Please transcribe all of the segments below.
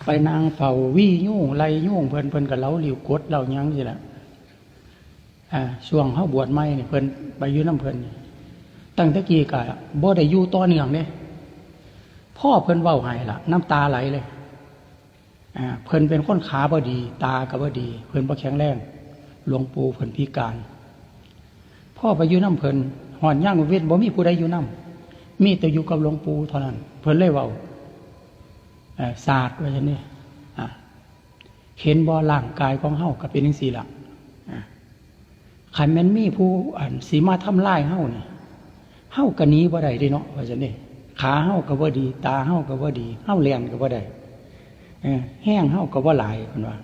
ໄປນັ່ງເຝົ້າວີຍຸງໄລ່ຍຸງເພິ່ນ ເພິ່ນກໍເຫຼົາລິ້ວກົດເຫຼົາຫຍັງຊີ້ລະ. ອາ ຊ່ວງເຮົາບວດໃໝ່ນີ້ ເພິ່ນໄປຢູ່ນຳເພິ່ນ ຕັ້ງແຕ່ກີ້ກໍບໍ່ໄດ້ຢູ່ຕໍ່ເນື່ອງເດ້. ພໍເພິ່ນເວົ້າໃຫ້ລະ ນ້ຳຕາໄຫຼເລີຍ. ອາ ເພິ່ນເປັນຄົນຂາບໍ່ດີ ຕາກໍບໍ່ດີ ເພິ່ນບໍ່ແຂງແຮງ ຫຼວງປູ່ເພິ່ນພິການ. ພໍໄປຢູ່ນຳເພິ່ນ ຮອດຍາມເວັນບໍ່ມີຜູ້ໃດຢູ່ນຳ ມີແຕ່ຢູ່ກັບຫຼວງປູ່ເທົ່ານັ້ນ ເພິ່ນເລີຍເວົ້າ ເອີ ສາດ ວ່າຊັ້ນເດ້. ອາ ເຫັນບໍ່ ຮ່າງກາຍຂອງເຮົາກໍເປັນຈັ່ງຊີ້ລະ. ອາ ຄັນແມ່ນມີຜູ້ ອັນ ຊິມາທຳລາຍເຮົານີ້ ເຮົາກໍໜີບໍ່ໄດ້ເດ້ເນາະ ວ່າຊັ້ນເດ້. ຂາເຮົາກໍບໍ່ດີ ຕາເຮົາກໍບໍ່ດີ ເຮົາແລ່ນກໍບໍ່ໄດ້ ເອີ ແຮງເຮົາກໍບໍ່ຫຼາຍ ເພິ່ນວ່າ.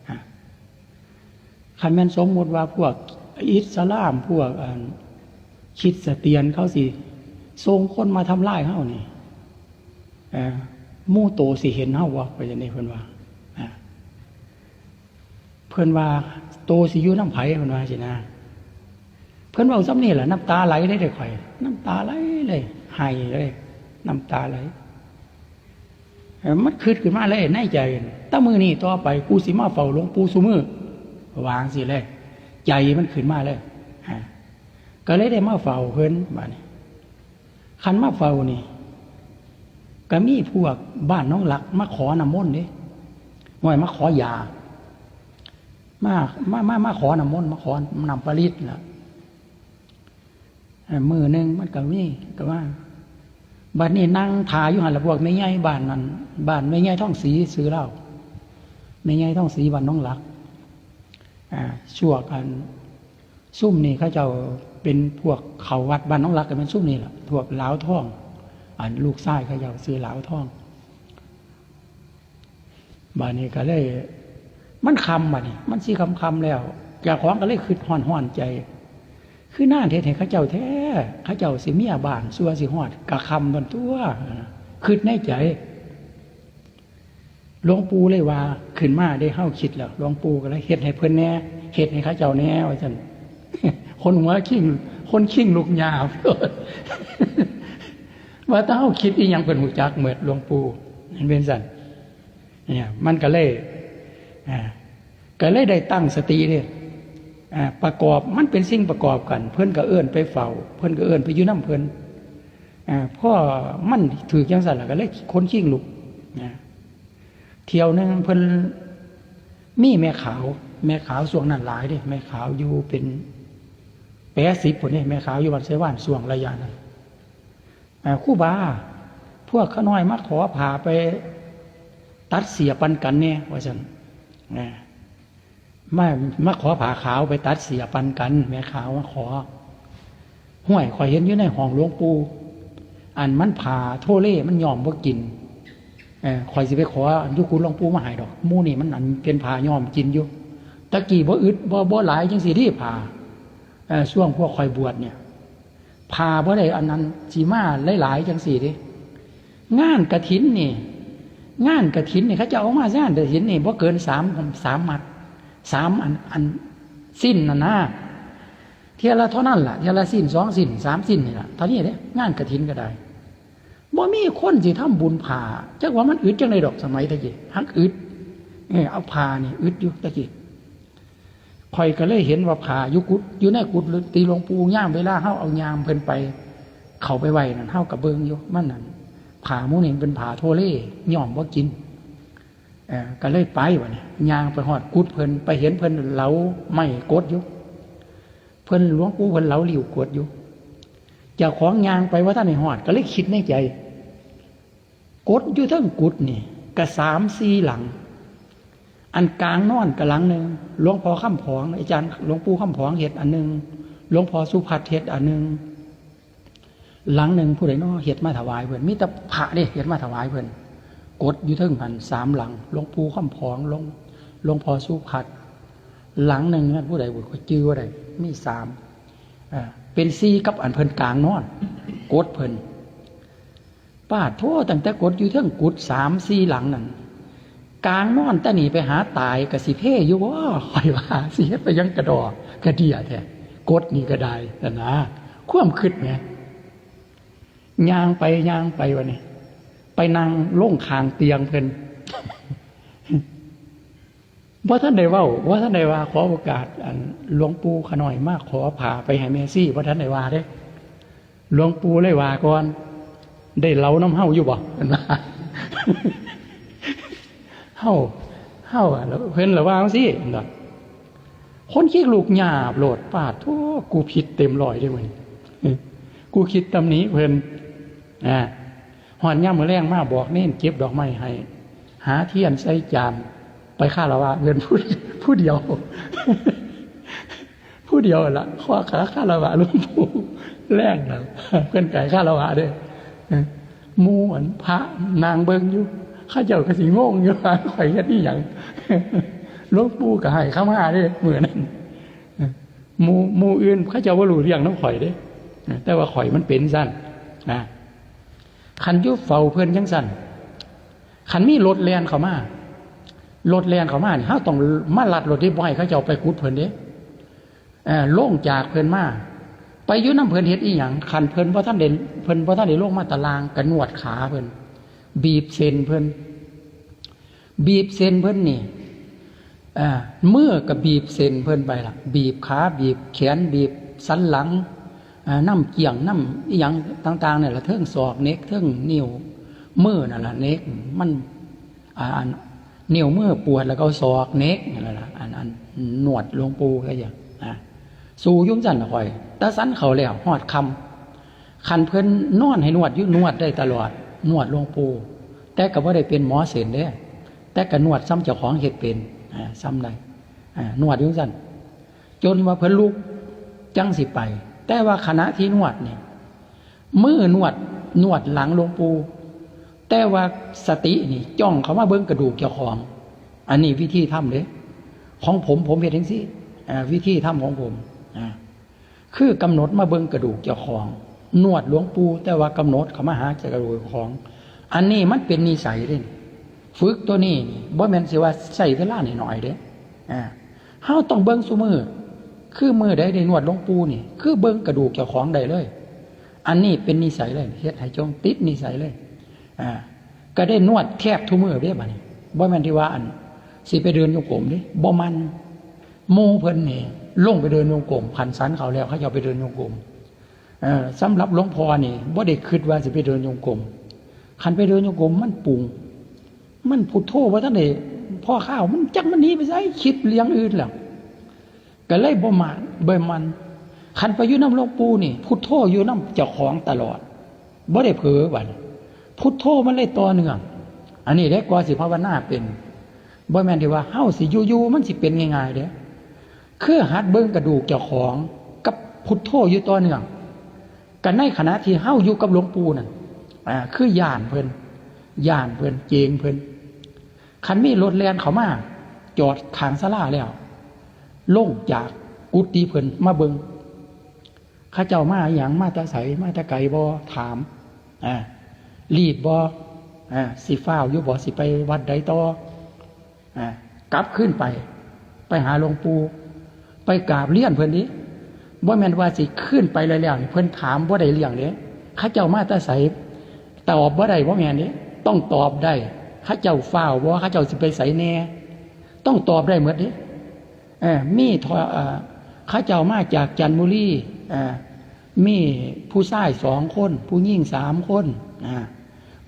ອາ ຄັນແມ່ນສົມມຸດວ່າພວກອິດສະລາມ ພວກ ອັນ ຄຣິດສະຕຽນ ເຂົາຊິສົ່ງຄົນມາທຳລາຍເຮົານີ້ ເອີ ໝູ່ໂຕຊິເຫັນເຮົາບໍ່ ວ່າຊັ້ນເດ້ ເພິ່ນວ່າ. ອາ ເພິ່ນວ່າ ໂຕຊິຢູ່ນຳໃຜ ເພິ່ນວ່າຊີ້ນະ. ເພິ່ນເວົ້າສ່ຳນີ້ລະ ນ້ຳຕາໄຫຼເດ້ຂ້ອຍ ນ້ຳຕາໄຫຼເລີຍ ໄຫ້ເລີຍ ນ້ຳຕາໄຫຼ. ເອີ ມັນຄິດຂຶ້ນມາເລີຍໃນໃຈ ຕາມື້ນີ້ຕໍ່ໄປ ກູຊິມາເຝົ້າຫຼວງປູ່ຊຸມື້ ວ່າຈັ່ງຊີ້ເລີຍ ໃຈມັນຂຶ້ນມາເລີຍ. ອາ ກໍເລີຍໄດ້ມາເຝົ້າເພິ່ນບາດນີ້. ຄັນມາເຝົ້ານີ້ ກໍມີພວກບ້ານໜອງຫຼັກມາຂໍນ້ຳມົນເດ້ ໂອ້ຍ ມາຂໍຢາ ມາ ມາ ມາ ມາຂໍນ້ຳມົນ ມາຂໍນ້ຳປະລິດລະ. ເອີ ມື້ໜຶ່ງມັນກໍມີ ກໍມາ ບັດນີ້ນັ່ງຖ້າຢູ່ຫັ້ນລະ ພວກແມ່ໃຫຍ່ບ້ານນັ້ນ ບ້ານແມ່ໃຫຍ່ທອງສີ ຊື່ລາວ ແມ່ໃຫຍ່ທອງສີ ບ້ານໜອງຫຼັກ. ອາ ພວກ ອັນ ຊຸມນີ້ເຂົາເຈົ້າເປັນພວກເຂົ້າວັດບ້ານໜອງຫຼັກ ກໍແມ່ນຊຸມນີ້ລະ ພວກຫຼາວທອງ ອັນ ລູກຊາຍເຂົາເຈົ້າຊື່ຫຼາວທອງ. ບາດນີ້ກໍເລີຍ ມັນຄ່ຳ ບາດນີ້ມັນຊິຄ່ຳໆແລ້ວ ເຈົ້າຂອງກໍເລີຍຄິດຮ້ອນໆໃຈ ຄືນານເຮັດໃຫ້ເຂົາເຈົ້າແທ້ ເຂົາເຈົ້າຊິເມຍບ້ານຊົ່ວຊິຮອດກະຄ່ຳໂດນຕົວະ ຄິດໃນໃຈ. ຫຼວງປູ່ເລີຍວ່າ ຂຶ້ນມາເດ້ ເຮົາຄິດແລ້ວ ຫຼວງປູ່ກໍເລີຍເຮັດໃຫ້ເພິ່ນແດ່ ເຮັດໃຫ້ເຂົາເຈົ້າແດ່ ວ່າຊັ້ນ. ຄົນຫົວຄີງ ຄົນຄີງລຸກຍາວ ວ່າແຕ່ເຮົາຄິດອີ່ຫຍັງເພິ່ນຮູ້ຈັກໝົດ ຫຼວງປູ່ ເຫັນເປັນຊັ້ນ. ເອີ ມັນກໍເລີຍ ອາ ກໍເລີຍໄດ້ຕັ້ງສະຕິເດ້ ອາ ປະກອບ ມັນເປັນສິ່ງປະກອບກັນ ເພິ່ນກໍເອີ້ນໄປເຝົ້າ ເພິ່ນກໍເອີ້ນໄປຢູ່ນຳເພິ່ນ. ອາ ພໍມັນຖືກຈັ່ງຊັ້ນລະ ກໍເລີຍຂົນຄີງລຸກນະ. ທ່ຽວໜຶ່ງເພິ່ນມີແມ່ຂາວ ແມ່ຂາວຊ່ວງນັ້ນຫຼາຍເດ້ ແມ່ຂາວຢູ່ເປັນແປດສິບພຸ້ນເດ້ ແມ່ຂາວຢູ່ວັດໄຊວານ ຊ່ວງໄລຍະນັ້ນ. ອາ ຄູບາ ພວກຂ້ານ້ອຍມາຂໍຜ້າໄປຕັດເສຍປັນກັນແດ່ ວ່າຊັ້ນ. ອາ ມາ ມາຂໍຜ້າຂາວໄປຕັດເສຍປັນກັນ ແມ່ຂາວມາຂໍ. ຫ້ວຍ ຂ້ອຍເຫັນຢູ່ໃນຫ້ອງຫຼວງປູ່ ອັນມັນຜ້າໂທເລມັນຍ້ອມບໍ່ກິນ ເອີ ຂ້ອຍຊິໄປຂໍຢູ່ກຸດຫຼວງປູ່ມາໃຫ້ດອກ ໝູ່ນີ້ມັນ ອັນ ເປັນຜ້າຍ້ອມກິນຢູ່. ຕະກີ້ບໍ່ອຶດ ບໍ່ ບໍ່ຫຼາຍຈັ່ງຊີ້ເດ້ຜ້າ ເອີ ຊ່ວງພວກຂ້ອຍບວດນີ້ ຜ້າບໍ່ໄດ້ອັນນັ້ນຊິມາຫຼາຍໆຈັ່ງຊີ້ເດ້. ງານກະຖິນນີ້ ງານກະຖິນນີ້ ເຂົາເຈົ້າເອົາມາງານກະຖິນນີ້ບໍ່ເກີນສາມ ສາມມັດ ສາມອັນ ອັນ ຊິ້ນນັ້ນນາ ເທື່ອລະເທົ່ານັ້ນລະ ເທື່ອລະຊິ້ນ ສອງຊິ້ນ ສາມຊິ້ນນີ້ລະ ເທົ່ານີ້ເດ້ ງານກະຖິນກໍໄດ້. ບໍ່ມີຄົນຊິທຳບຸນຜ້າ ຈັກວ່າມັນອຶດຈັ່ງໃດດອກ ສະໄໝແຕ່ກີ້ ຫາກອຶດ ເອີ ເອົາຜ້ານີ້ອຶດຢູ່ແຕ່ກີ້. ຂ້ອຍກໍເລີຍເຫັນວ່າຜ້າຢູ່ກຸດ ຢູ່ໃນກຸດທີ່ຫຼວງປູ່ ຍາມເວລາເຮົາເອົາຍ່າມເພິ່ນໄປ ເຂົ້າໄປໄວ້ນັ້ນ ເຮົາກໍເບິ່ງຢູ່ ມັນນັ້ນ ຜ້າໝູ່ນີ້ເປັນຜ້າໂທເລ ຍ້ອມບໍ່ກິນ. ເອີ ກໍເລີຍໄປ ບາດນີ້ຍ່າງໄປຮອດກຸດເພິ່ນ ໄປເຫັນເພິ່ນເຫຼົາໄມ້ກົດຢູ່ ເພິ່ນ ຫຼວງປູ່ເພິ່ນເຫຼົາລິ້ວກົດຢູ່. ເຈົ້າຂອງຍ່າງໄປບໍ່ທັນໄດ້ຮອດ ກໍເລີຍຄິດໃນໃຈ ກົດຢູ່ເທິງກຸດນີ້ກະສາມສີ່ຫຼັງ ອັນກາງນອນກະຫຼັງໜຶ່ງ ຫຼວງພໍ່ຄຳຜອງ ອາຈານຫຼວງປູ່ຄຳຜອງເຮັດອັນໜຶ່ງ ຫຼວງພໍ່ສຸພັດເຮັດອັນໜຶ່ງ ຫຼັງໜຶ່ງຜູ້ໃດນໍເຮັດມາຖວາຍເພິ່ນ ມີແຕ່ພະເດ້ເຮັດມາຖວາຍເພິ່ນ ກົດຢູ່ເທິງຫັ້ນສາມຫຼັງ ຫຼວງປູ່ຄຳຜອງ ຫຼວງ ຫຼວງພໍ່ສຸພັດ ຫຼັງໜຶ່ງນັ້ນຜູ້ໃດບຸ ຂ້ອຍຈື່ບໍ່ໄດ້ ມີສາມ ເປັນສີ່ກັບອັນເພິ່ນກາງນອນ ກົດເພິ່ນ. ປາດໂທ້ ຕັ້ງແຕ່ກົດຢູ່ເທິງກຸດສາມສີ່ຫຼັງນັ້ນ ກາງນອນແຕ່ນີ້ໄປຫາຕາຍກະຊິເພຢູ່ບໍ່ ຂ້ອຍວ່າ ຊິເຮັດໄປຫຍັງກະດໍກະເດຍແທ້ ກົດນີ້ກະໄດ້ຫັ້ນນາ ຄວາມຄິດແໝ ຍ່າງໄປຍ່າງໄປບາດນີ້ ໄປນັ່ງລົງຂ້າງຕຽງເພິ່ນ ບໍ່ທັນໄດ້ເວົ້າ ບໍ່ທັນໄດ້ວ່າຂໍໂອກາດ ອັນ ຫຼວງปู่ຂະນ້ອຍມາຂໍຜ້າໄປໃຫ້ແມ່ຊີ ບໍ່ທັນໄດ້ວ່າເດ້. ຫຼວງปู่ເລີຍວ່າກ່ອນ, ໄດ້ເຫຼົ້ານຳເຮົາຢູ່ບໍ່? ເພິ່ນວ່າ ເຮົາ ເຮົາ ເພິ່ນລະວ່າຈັ່ງຊີ້ ເພິ່ນວ່າ. ຄົນຂີ້ລຸກຫຍາບໂລດ, ປາດໂທ້ ກູຜິດເຕັມຮ້ອຍເດ້ມື້ນີ້ ກູຄິດຕຳໜິເພິ່ນ. ອາ ຮອດຍາມມື້ແລງມາບອກເນນເກັບດອກໄມ້ໃຫ້ ຫາທຽນໃສ່ຈານ ໄປຄາລະວະເພິ່ນຜູ້ ຜູ້ດຽວ ຜູ້ດຽວຫັ້ນລະ ຂໍຄາ ຄາລະວະຫຼວງປູ່ແລງນະ ເພິ່ນກະໃຫ້ຄາລະວະເດ້. ໝູ່ອັນພະນັ່ງເບິ່ງຢູ່ ເຂົາເຈົ້າກະຊິງົງຢູ່ວ່າຂ້ອຍເຮັດອີ່ຫຍັງ ຫຼວງປູ່ກະໃຫ້ຄຳມາເດ້ມື້ນັ້ນ. ໝູ່ ໝູ່ອື່ນເຂົາເຈົ້າບໍ່ຮູ້ເລື່ອງນຳຂ້ອຍເດ້ ແຕ່ວ່າຂ້ອຍມັນເປັນຊັ້ນນະ. ຄັນຢູ່ເຝົ້າເພິ່ນຈັ່ງຊັ້ນ ຄັນມີລົດແລ່ນເຂົ້າມາ ລົດແລ່ນເຂົ້າມານີ້ ເຮົາຕ້ອງມາລັດລົດເດ້ ບໍ່ໃຫ້ເຂົາເຈົ້າໄປກຸດເພິ່ນເດ້. ເອີ ລົງຈາກເພິ່ນມາ ໄປຢູ່ນຳເພິ່ນເຮັດອີ່ຫຍັງ? ຄັນເພິ່ນບໍ່ທັນໄດ້ ເພິ່ນບໍ່ທັນໄດ້ລົງມາຕາລ່າງ ກະນວດຂາເພິ່ນ ບີບເສັ້ນເພິ່ນ ບີບເສັ້ນເພິ່ນນີ້ ເອີ ມືກະບີບເສັ້ນເພິ່ນໄປລະ ບີບຂາ ບີບແຂນ ບີບສັນຫຼັງ ເອີ ນຳກ້ຽງ ນຳອີ່ຫຍັງຕ່າງໆນັ້ນລະ ເທິງສອກເໜັກ ເທິງນິ້ວມືນັ້ນລະເໜັກ ມັນ ອາ ອັນ ນິ້ວມືປວດແລ້ວກະເອົາສອກເໜັກນັ້ນລະ ອັນ ອັນ ນວດຫຼວງປູ່ກະຢ່າ ອາ ສູ້ຢູ່ຊັ້ນລະຂ້ອຍ ຕາສັນເຂົ້າແລ້ວ ຮອດຄ່ຳ ຄັນເພິ່ນນອນໃຫ້ນວດຢູ່ ນວດໄດ້ຕະຫຼອດ ນວດຫຼວງປູ່ ແຕ່ກະບໍ່ໄດ້ເປັນໝໍເສັ້ນເດ້ ແຕ່ກະນວດສ່ຳເຈົ້າຂອງເຮັດເປັນ ອາ ສ່ຳໄດ້ ອາ ນວດຢູ່ຊັ້ນ ຈົນວ່າເພິ່ນລຸກຈັ່ງຊິໄປ. ແຕ່ວ່າຂະນະທີ່ນວດນີ້ ມືນວດ ນວດຫຼັງຫຼວງປູ່ ແຕ່ວ່າສະຕິນີ້ຈ້ອງເຂົ້າມາເບິ່ງກະດູກເຈົ້າຂອງ. ອັນນີ້ວິທີທຳເດ້ ຂອງຜົມ ຜົມເຮັດຈັ່ງຊີ້ ອາ ວິທີທຳຂອງຜົມ ອາ ຄືກຳນົດມາເບິ່ງກະດູກເຈົ້າຂອງ ນວດຫຼວງປູ່ ແຕ່ວ່າກຳນົດເຂົ້າມາຫາກະດູກເຈົ້າຂອງ. ອັນນີ້ມັນເປັນນິໄສເດ້ ຝຶກໂຕນີ້ນີ້ ບໍ່ແມ່ນຊິວ່າໃຊ້ເວລາໜ້ອຍໆເດ້ ອາ ເຮົາຕ້ອງເບິ່ງຊຸມື້ ຄືມື້ໃດໄດ້ນວດຫຼວງປູ່ນີ້ ຄືເບິ່ງກະດູກເຈົ້າຂອງໄດ້ເລີຍ. ອັນນີ້ເປັນນິໄສເລີຍ ເຮັດໃຫ້ຈົ່ງຕິດນິໄສເລີຍ ອາ ກະໄດ້ນວດແທບທຸມື້ເດ້ບາດນີ້ ບໍ່ແມ່ນທີ່ວ່າ ອັນ ຊິໄປເດີນໂຍງກົມເດ້ ບໍ່ໝັ່ນ. ໝູ່ເພິ່ນນີ້ລົງໄປເດີນໂຍງກົມ ຄັນສັນເຂົ້າແລ້ວ ເຂົາເຈົ້າໄປເດີນໂຍງກົມ. ເອີ ສຳລັບຫຼວງພໍ່ນີ້ບໍ່ໄດ້ຄຶດວ່າຊິໄປເດີນໂຍງກົມ ຄັນໄປເດີນໂຍງກົມມັນປຸງ ມັນພຸດໂທບໍ່ທັນໄດ້ພໍຄາວ ມັນຈັກມັນໜີໄປໃສ ຄິດເລື່ອງອື່ນແລ້ວ ກະເລີຍບໍ່ໝັ່ນ ບໍ່ໝັ່ນ. ຄັນໄປຢູ່ນຳຫຼວງປູ່ນີ້ ພຸດໂທຢູ່ນຳເຈົ້າຂອງຕະຫຼອດ ບໍ່ໄດ້ເຜີບາດນີ້ ພຸດໂທມັນເລີຍຕໍ່ເນື່ອງ. ອັນນີ້ເດ້ ກວ່າຊິພາວະນາເປັນ ບໍ່ແມ່ນທີ່ວ່າເຮົາຊິຢູ່ໆມັນຊິເປັນງ່າຍໆເດ້ ຄືຫັດເບິ່ງກະດູກເຈົ້າຂອງກັບພຸດໂທຢູ່ຕໍ່ເນື່ອງ. ກະໃນຂະນະທີ່ເຮົາຢູ່ກັບຫຼວງປູ່ນັ້ນ ອາ ຄືຢ້ານເພິ່ນ ຢ້ານເພິ່ນ ເກງເພິ່ນ. ຄັນມີລົດແລ່ນເຂົ້າມາຈອດຂ້າງສາລາແລ້ວ ລົງຈາກກຸຕິເພິ່ນມາເບິ່ງ ເຂົາເຈົ້າມາອີ່ຫຍັງ ມາແຕ່ໃສ ມາແຕ່ໄກບໍ່ ຖາມ ອາ ລີບບໍ່ ອາ ຊິຟ້າວຢູ່ບໍ່ ຊິໄປວັດໃດຕໍ່ ອາ ກັບຄືນໄປ ໄປຫາຫຼວງປູ່ ໄປກາບລຽນເພິ່ນເດ້. ບໍ່ແມ່ນວ່າຊິຄືນໄປແລ້ວໆນີ້ ເພິ່ນຖາມບໍ່ໄດ້ເລື່ອງເດ້. ເຂົາເຈົ້າມາແຕ່ໃສ ຕອບບໍ່ໄດ້ ບໍ່ແມ່ນເດ້ ຕ້ອງຕອບໄດ້. ເຂົາເຈົ້າຟ້າວບໍ່ ເຂົາເຈົ້າຊິໄປໃສແດ່ ຕ້ອງຕອບໄດ້ໝົດເດ້. ເອີ ມີເຂົາເຈົ້າມາຈາກຈັນທະບູລີ ເອີ ມີຜູ້ຊາຍສອງຄົນ ຜູ້ຍິງສາມຄົນ ອາ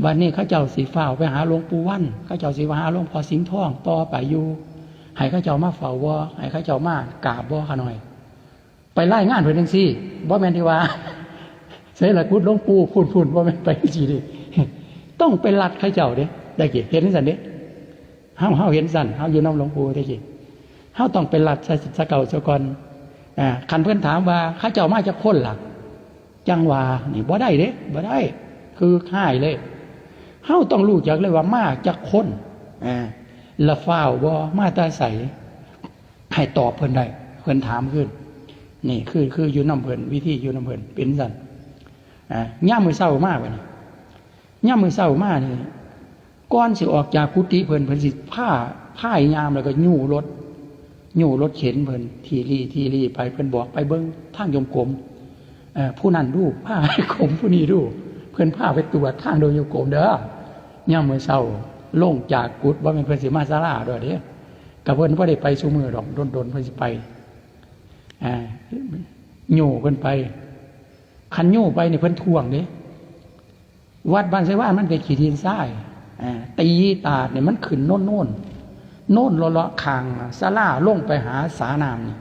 ບາດນີ້ເຂົາເຈົ້າຊິຟ້າວໄປຫາຫຼວງປູ່ວັນ ເຂົາເຈົ້າຊິໄປຫາຫຼວງພໍ່ສິງທອງຕໍ່ໄປຢູ່ ໃຫ້ເຂົາເຈົ້າມາເຝົ້າບໍ່ ໃຫ້ເຂົາເຈົ້າມາກາບບໍ່ຂ້ານ້ອຍ. ໄປລາຍງານເພິ່ນຈັ່ງຊີ້ ບໍ່ແມ່ນທີ່ວ່າ ໃສລະກຸດຫຼວງປູ່ພຸ້ນໆ ບໍ່ແມ່ນໄປຈັ່ງຊີ້ເດ້ ຕ້ອງໄປລັດເຂົາເຈົ້າເດ້ ໄດ້ກີ້ ເຫັນຈັ່ງຊັ້ນເດ້. ເຮົາ ເຮົາເຫັນຊັ້ນ ເຮົາຢູ່ນຳຫຼວງປູ່ແຕ່ກີ້ ເຮົາຕ້ອງໄປລັດໃສ່ສະເກົ່າຊະກ່ອນ. ອາ ຄັນເພິ່ນຖາມວ່າ ເຂົາເຈົ້າມາຈັກຄົນລະ ຈັ່ງວ່ານີ້ ບໍ່ໄດ້ເດ້ ບໍ່ໄດ້ ຄືຮ້າຍເລີຍ. ເຮົາຕ້ອງຮູ້ຈັກເລີຍວ່າມາຈັກຄົນ ອາ ລະຟ້າວບໍ່ ມາແຕ່ໃສ ໃຫ້ຕອບເພິ່ນໄດ້ ເພິ່ນຖາມຄືນ. ນີ້ຄື ຄືຢູ່ນຳເພິ່ນ ວິທີຢູ່ນຳເພິ່ນເປັນຊັ້ນ. ອາ ຍາມມື້ເຊົ້າມາບາດນີ້ ຍາມມື້ເຊົ້າມານີ້ ກ່ອນຊິອອກຈາກກຸຕິເພິ່ນ ເພິ່ນຊິພາ ພາຍາມ ແລ້ວກໍຍູ້ລົດ ຍູ້ລົດເຂັນເພິ່ນ ທີ່ລີ້ ທີ່ລີ້ໄປ ເພິ່ນບອກໄປເບິ່ງທາງຈົງກົມ ເອີ ຜູ້ນັ້ນດູ ພາໄປກົມ ຜູ້ນີ້ດູ ເພິ່ນພາໄປກວດທາງເດີນຈົງກົມເດີ ຍາມມື້ເຊົ້າ. ລົງຈາກກຸດ ບໍ່ແມ່ນເພິ່ນຊິມາສາລາດອກເດ້ ກະເພິ່ນບໍ່ໄດ້ໄປຊຸມື້ດອກ ດົນໆເພິ່ນຊິໄປ ອ່າ ໂຍເພິ່ນໄປ ຄັນໂຍໄປນີ້ເພິ່ນທວງເດ້. ວັດບ້ານໄຊວານມັນເປັນຂີ້ດິນຊາຍ ອ່າ ຕີຕາດນີ້ມັນຂຶ້ນໂນນໆ ໂນນເລາະໆຂ້າງສາລາ ລົງໄປຫາສານ້ຳນີ້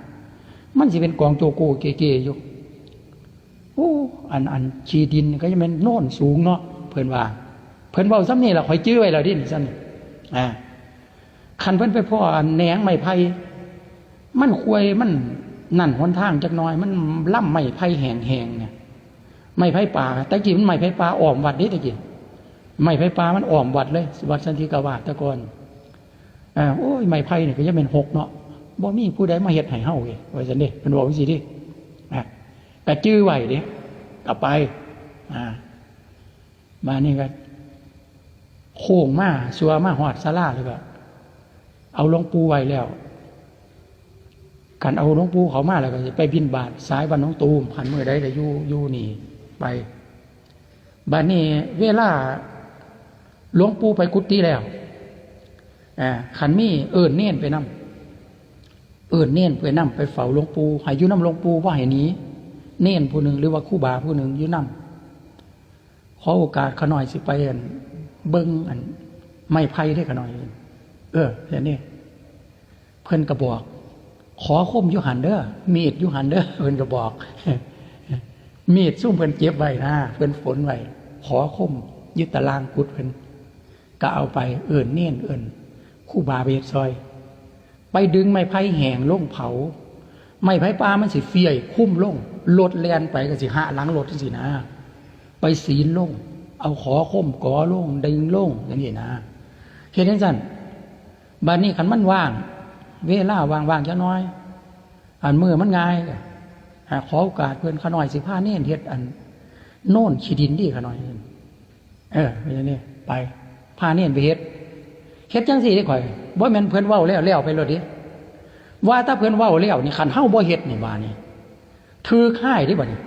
ມັນຊິເປັນກອງໂຈໂກເກເກຢູ່. ໂອ້ ອັນ ອັນຂີ້ດິນກໍຍັງແມ່ນໂນນສູງເນາະ ເພິ່ນວ່າ ເພິ່ນເວົ້າສ່ຳນີ້ລະ ຂ້ອຍຈື່ໄວ້ແລ້ວເດ້ນີ້ ສ່ຳນີ້ ອ່າ ຄັນເພິ່ນໄປພໍ້ອັນແໜງໄມ້ໄຜ່ ມັນຂ້ວຍ ມັນນັ້ນຫົນທາງຈັກໜ່ອຍ ມັນລຳໄມ້ໄຜ່ແຫ້ງໆ ໄມ້ໄຜ່ປ່າ ແຕ່ກີ້ມັນໄມ້ໄຜ່ປ່າອ້ອມວັດເດ້ ແຕ່ກີ້ໄມ້ໄຜ່ປ່າມັນອ້ອມວັດເລີຍ ວັດສັນຕິກາວາດແຕ່ກ່ອນ. ເອີ ໂອ້ຍ ໄມ້ໄຜ່ນີ້ກໍຍັງແມ່ນຮົກເນາະ ບໍ່ມີຜູ້ໃດມາເຮັດໃຫ້ເຮົາເດ ວ່າຊັ້ນເດ້ ເພິ່ນເວົ້າຈັ່ງຊີ້ເດ້ ນະ ກະຈື່ໄວ້ເດ້ ກະໄປ ອ່າ ບາດນີ້ກໍໂຄ້ງມາ ຊົ່ວມາຮອດສາລາ ແລ້ວກໍເອົາຫຼວງปู่ໄວ້ແລ້ວ ຄັນເອົາຫຼວງປູ່ເຂົ້າມາແລ້ວກໍຊິໄປບິນບາດສາຍບ້ານໜອງຕູມ ຄັນມື້ໃດໄດ້ຢູ່ ຢູ່ນີ້ໄປ. ບາດນີ້ເວລາຫຼວງປູ່ໄປກຸຕິແລ້ວ ອາ ຄັນມີເອີ້ນເນນໄປນຳ ເອີ້ນເນນໄປນຳ ໄປເຝົ້າຫຼວງປູ່ ໃຫ້ຢູ່ນຳຫຼວງປູ່ ບໍ່ໃຫ້ໜີ ເນນຜູ້ໜຶ່ງ ຫຼືວ່າຄູບາຜູ້ໜຶ່ງຢູ່ນຳ. ຂໍໂອກາດຂ້ານ້ອຍຊິໄປ ອັນ ເບິ່ງ ອັນ ໄມ້ໄຜ່ເດ້ຂ້ານ້ອຍ. ເອີ ແມ່ນເດ້ ເພິ່ນກໍບອກ ຂໍຄົມຢູ່ຫັ້ນເດີ ມີດຢູ່ຫັ້ນເດີ ເພິ່ນກໍບອກ ມີດຊຸມເພິ່ນເກັບໄວ້ນະ ເພິ່ນຝົນໄວ້ ຂໍຄົມຢູ່ຕາລ່າງກຸດເພິ່ນ ກໍເອົາໄປ ເອີ້ນເນນ ເອີ້ນຄູບາໄປເຮັດຊ່ອຍ. ໄປດຶງໄມ້ໄຜ່ແຫ້ງລົງເຜົາ ໄມ້ໄຜ່ປ່າມັນຊິເຟືອຍຄຸມລົງ ລົດແລ່ນໄປກໍຊິຫະຫຼັງລົດຈັ່ງຊີ້ນະ ໄປສີນລົງ ເອົາຂໍຄົມກໍລົງ ດຶງລົງຈັ່ງຊີ້ນະ ເຮັດຈັ່ງຊັ້ນ. ບາດນີ້ຄັນມັນວ່າງ ເວລາວ່າງໆຈັກໜ້ອຍ ອັນມື້ມັນງ່າຍ ອາ ຂໍໂອກາດເພິ່ນ ຂ້ານ້ອຍຊິພາເນນເຮັດ ອັນ ໂນນຂີ້ດິນເດ້ຂ້ານ້ອຍ. ເອີ ເປັນຈັ່ງນີ້ ໄປ ພາເນນໄປເຮັດ ເຮັດຈັ່ງຊີ້ເດ້ຂ້ອຍ ບໍ່ແມ່ນເພິ່ນເວົ້າແລ້ວ ແລ້ວໄປໂລດເດ້ ວ່າແຕ່ເພິ່ນເວົ້າແລ້ວນີ້ ຄັນເຮົາບໍ່ເຮັດນີ້ ບາດນີ້ຖືກຮ້າຍເດ້ ບາດນີ້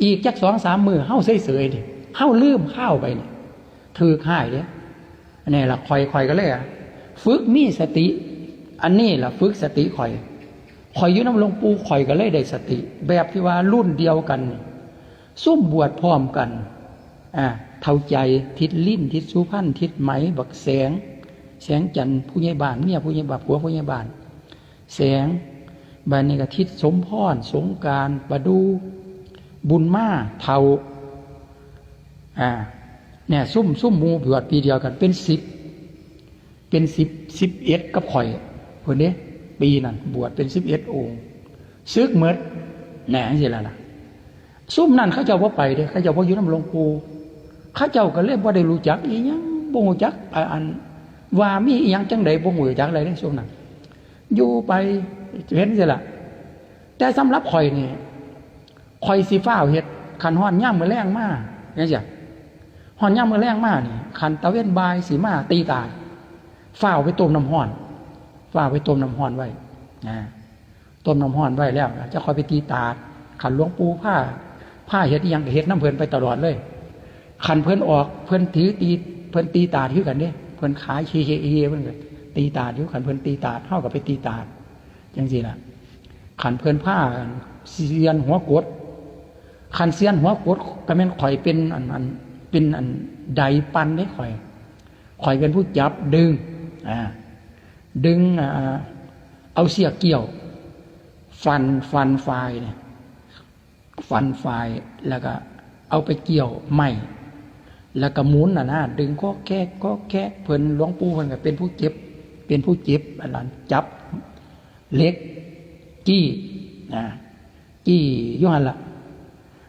ອີກຈັກສອງສາມມື້ ເຮົາເສີຍໆນີ້ ເຮົາລືມຄາວໄປນີ້ ຖືກຮ້າຍເດ້. ອັນນີ້ລະ ຂ້ອຍ ຂ້ອຍກໍເລີຍຝຶກມີສະຕິ ອັນນີ້ລະຝຶກສະຕິຂ້ອຍ ຂ້ອຍຢູ່ນຳຫຼວງປູ່ ຂ້ອຍກໍເລີຍໄດ້ສະຕິ ແບບທີ່ວ່າລຸ້ນດຽວກັນນີ້ ຊຸມບວດພ້ອມກັນ ອາ ເຖົ້າໃຈ ທິດລິ້ນ ທິດສຸພັນ ທິດໄໝ ບັກແສງ ແສງຈັນ ຜູ້ໃຫຍ່ບ້ານ ເມຍຜູ້ໃຫຍ່ບ້ານ ຜົວຜູ້ໃຫຍ່ບ້ານ ແສງ ບາດນີ້ກໍທິດສົມພອນ ສົງການ ປະດູ ບຸນມາ ເຖົ້າ ອາ ແນ່ ຊຸມ ຊຸມໝູ່ບວດປີດຽວກັນເປັນສິບ ເປັນສິບ ສິບເອັດກັບຂ້ອຍພຸ້ນເດ້ ປີນັ້ນບວດເປັນສິບເອັດອົງ ສຶກໝົດ ແນ່ ຈັ່ງຊີ້ລະນະ. ຊຸມນັ້ນເຂົາເຈົ້າບໍ່ໄປເດ້ ເຂົາເຈົ້າບໍ່ຢູ່ນຳຫຼວງປູ່ ເຂົາເຈົ້າກໍເລີຍບໍ່ໄດ້ຮູ້ຈັກອີ່ຫຍັງ ບໍ່ຮູ້ຈັກ ອາ ອັນ ວ່າມີອີ່ຫຍັງຈັ່ງໃດ ບໍ່ຮູ້ຈັກເລີຍເດ້ ຊຸມນັ້ນ ຢູ່ໄປເຫັນຊີ້ລະ. ແຕ່ສຳລັບຂ້ອຍນີ້ ຂ້ອຍຊິຟ້າວເຮັດ ຄັນຮອດຍາມມື້ແລງມາ ຈັ່ງຊີ້ ຮອດຍາມມື້ແລງມານີ້ ຄັນຕາເວັນບ່າຍຊິມາຕີຕາດ ຟ້າວໄປຕົ້ມນ້ຳຮ້ອນ ຟ້າວໄປຕົ້ມນ້ຳຮ້ອນໄວ້ ອາ ຕົ້ມນ້ຳຮ້ອນໄວ້ແລ້ວ ຈະຄ່ອຍໄປຕີຕາດ. ຄັນຫຼວງປູ່ພາ ພາເຮັດອີ່ຫຍັງກໍເຮັດນຳເພິ່ນໄປຕະຫຼອດເລີຍ. ຄັນເພິ່ນອອກ ເພິ່ນຖືຕີ ເພິ່ນຕີຕາດຄືກັນເດ້ ເພິ່ນຂາຍເຮໆ ເພິ່ນກໍຕີຕາດຢູ່. ຄັນເພິ່ນຕີຕາດ ເຮົາກໍໄປຕີຕາດ ຈັ່ງຊີ້ລະ. ຄັນເພິ່ນພາ ອັນ ຊຽນຫົວກົດ ຄັນຊຽນຫົວກົດກໍແມ່ນຂ້ອຍເປັນ ອັນ ອັນ ເປັນ ອັນ ໄດປັ່ນເດ້ຂ້ອຍ ຂ້ອຍເປັນຜູ້ຈັບດຶງ ອາ ດຶງ ອາ ເອົາເຊືອກກ່ຽວ ຟັນ ຟັນຝ້າຍນີ້ ຟັນຝ້າຍ ແລ້ວກໍເອົາໄປກ່ຽວໄມ້ ແລ້ວກໍໝູນຫັ້ນນະ ດຶງກອກແກກ ກອກແກກ. ເພິ່ນ ຫຼວງປູ່ເພິ່ນກໍເປັນຜູ້ເຈັບ ເປັນຜູ້ເຈັບ ອັນນັ້ນ ຈັບເຫຼັກ ກີ້ ອາ ຈີ້ຢູ່ຫັ້ນລະ.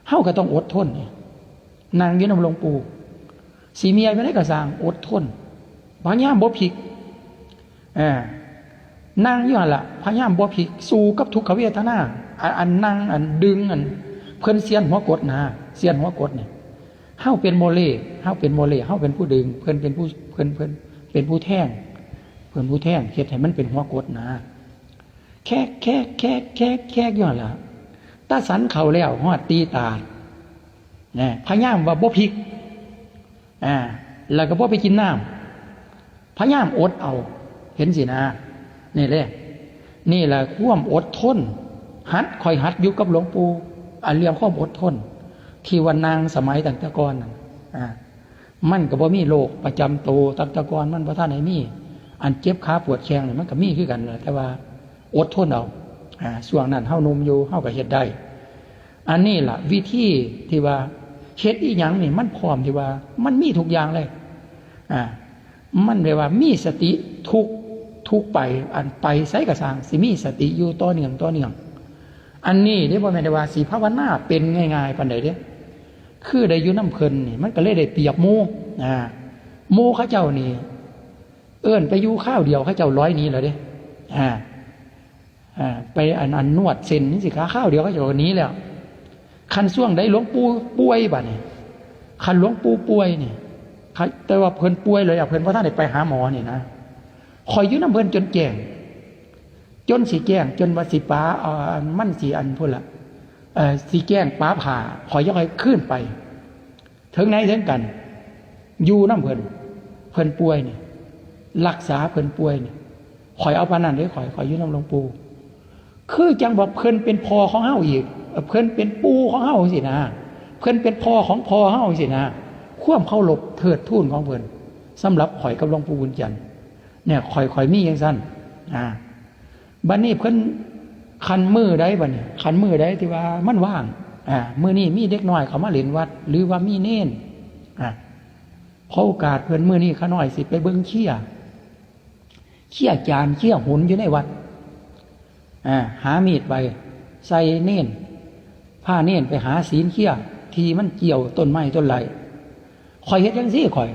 ເຮົາກໍຕ້ອງອົດທົນ ນັ່ງຢູ່ນຳຫຼວງປູ່ ຊິເມື່ອຍປານໃດກໍຊ່າງ ອົດທົນ ພະຍາຍາມບໍ່ພິກ ເອີ ນັ່ງຢູ່ຫັ້ນລະ ພະຍາຍາມບໍ່ພິກ ສູ້ກັບທຸກຂະເວທະນາ ອັນ ອັນນັ່ງ ອັນດຶງ ອັນເພິ່ນຊຽນຫົວກົດນະ ຊຽນຫົວກົດນີ້ ເຮົາເປັນໂມເລ ເຮົາເປັນໂມເລ ເຮົາເປັນຜູ້ດຶງ ເພິ່ນເປັນຜູ້ ເພິ່ນ ເພິ່ນເປັນຜູ້ແທງ ເພິ່ນຜູ້ແທງ ເຮັດໃຫ້ມັນເປັນຫົວກົດນະ. ແຄກ ແຄກ ແຄກ ແຄກ ແຄກຢູ່ຫັ້ນລະ. ຕາສັນເຂົ້າແລ້ວ ຮອດຕີຕາດ ນະ ພະຍາຍາມວ່າບໍ່ພິກ ອາ ແລ້ວກໍບໍ່ໄປກິນນ້ຳ ພະຍາຍາມອົດເອົາ ເຫັນຊີ້ນະ. ນີ້ແຫຼະ ນີ້ແຫຼະຄວາມອົດທົນ. ຫັດ ຂ້ອຍຫັດຢູ່ກັບຫຼວງປູ່ ອັນເລື່ອງຄວາມອົດທົນ ທີ່ວ່ານັ່ງສະໄໝຕັ້ງແຕ່ກ່ອນນັ້ນ ອາ ມັນກໍບໍ່ມີໂລກປະຈຳໂຕ. ຕັ້ງແຕ່ກ່ອນມັນບໍ່ທັນໄດ້ມີ ອັນເຈັບຂາປວດແຂ້ງນີ້ ມັນກໍມີຄືກັນແຫຼະ ແຕ່ວ່າອົດທົນເອົາ. ອາ ຊ່ວງນັ້ນເຮົາໜຸ່ມຢູ່ ເຮົາກໍເຮັດໄດ້. ອັນນີ້ລະວິທີທີ່ວ່າເຮັດອີ່ຫຍັງນີ້ ມັນພ້ອມທີ່ວ່າ ມັນມີທຸກຢ່າງເລີຍ. ອາ ມັນແບບວ່າມີສະຕິທຸກ ທຸກໄປ ອັນໄປໃສກໍຊ່າງ ຊິມີສະຕິຢູ່ຕໍ່ເນື່ອງ ຕໍ່ເນື່ອງ. ອັນນີ້ເດ້ ບໍ່ແມ່ນໄດ້ວ່າຊິພາວະນາເປັນງ່າຍໆປານໃດເດ້. ຄືໄດ້ຢູ່ນຳເພິ່ນນີ້ ມັນກໍເລີຍໄດ້ປຽບໝູ່. ອາ ໝູ່ເຂົາເຈົ້ານີ້ ເອີ້ນໄປຢູ່ຄາວດຽວ ເຂົາເຈົ້າລອຍໜີແລ້ວເດ້. ອາ ອາ ໄປອັນ ອັນນວດເສັ້ນຈັ່ງຊີ້ ຄາວດຽວເຂົາເຈົ້າກໍໜີແລ້ວ. ຄັນຊ່ວງໃດຫຼວງປູ່ປ່ວຍບາດນີ້ ຄັນຫຼວງປູ່ປ່ວຍນີ້ ຄັນ ແຕ່ວ່າເພິ່ນປ່ວຍແລ້ວ ເພິ່ນບໍ່ທັນໄດ້ໄປຫາໝໍນີ້ນະ ຂ້ອຍຢູ່ນຳເພິ່ນຈົນແຈ້ງ ຈົນຊິແຈ້ງ ຈົນວ່າຊິປາ ເອີ ມັນຊິອັນພຸ້ນລະ ເອີ ຊິແຈ້ງປາພ້າ ຂ້ອຍຍັງຄ່ອຍຄືນໄປ. ເຖິງໃນເຖິງກັນ ຢູ່ນຳເພິ່ນ ເພິ່ນປ່ວຍນີ້ ລັກສາເພິ່ນປ່ວຍນີ້ ຂ້ອຍເອົາປານນັ້ນເດ້. ຂ້ອຍ ຂ້ອຍຢູ່ນຳຫຼວງປູ່ ຄືຈັ່ງວ່າເພິ່ນເປັນພໍ່ຂອງເຮົາອີກ ເອີ ເພິ່ນເປັນປູ່ຂອງເຮົາຈັ່ງຊີ້ນະ ເພິ່ນເປັນພໍ່ຂອງພໍ່ເຮົາຈັ່ງຊີ້ນະ. ຄວາມເຄົາລົບເທີດທູນຂອງເພິ່ນ ສຳລັບຂ້ອຍກັບຫຼວງປູ່ບຸນຈັນ ແນວຂ້ອຍ ຂ້ອຍມີຈັ່ງຊັ້ນ. ອາ ບັດນີ້ເພິ່ນ ຄັນມື້ໃດ ບັດນີ້ ຄັນມື້ໃດທີ່ວ່າມັນວ່າງ ອາ ມື້ນີ້ມີເດັກນ້ອຍເຂົ້າມາຫຼິ້ນວັດ ຫຼືວ່າມີເນນ ອາ ຂໍໂອກາດເພິ່ນ ມື້ນີ້ຂ້ານ້ອຍຊິໄປເບິ່ງເຄຍ ເຄຍຈານ ເຄຍຫຸນຢູ່ໃນວັດ. ອາ ຫາມີດໄປໃສ່ເນນ ພາເນນໄປຫາສີນເຄຍທີ່ມັນກ່ຽວຕົ້ນໄມ້ຕົ້ນໄຫຼ. ຂ້ອຍເຮັດຈັ່ງຊີ້ຂ້ອຍ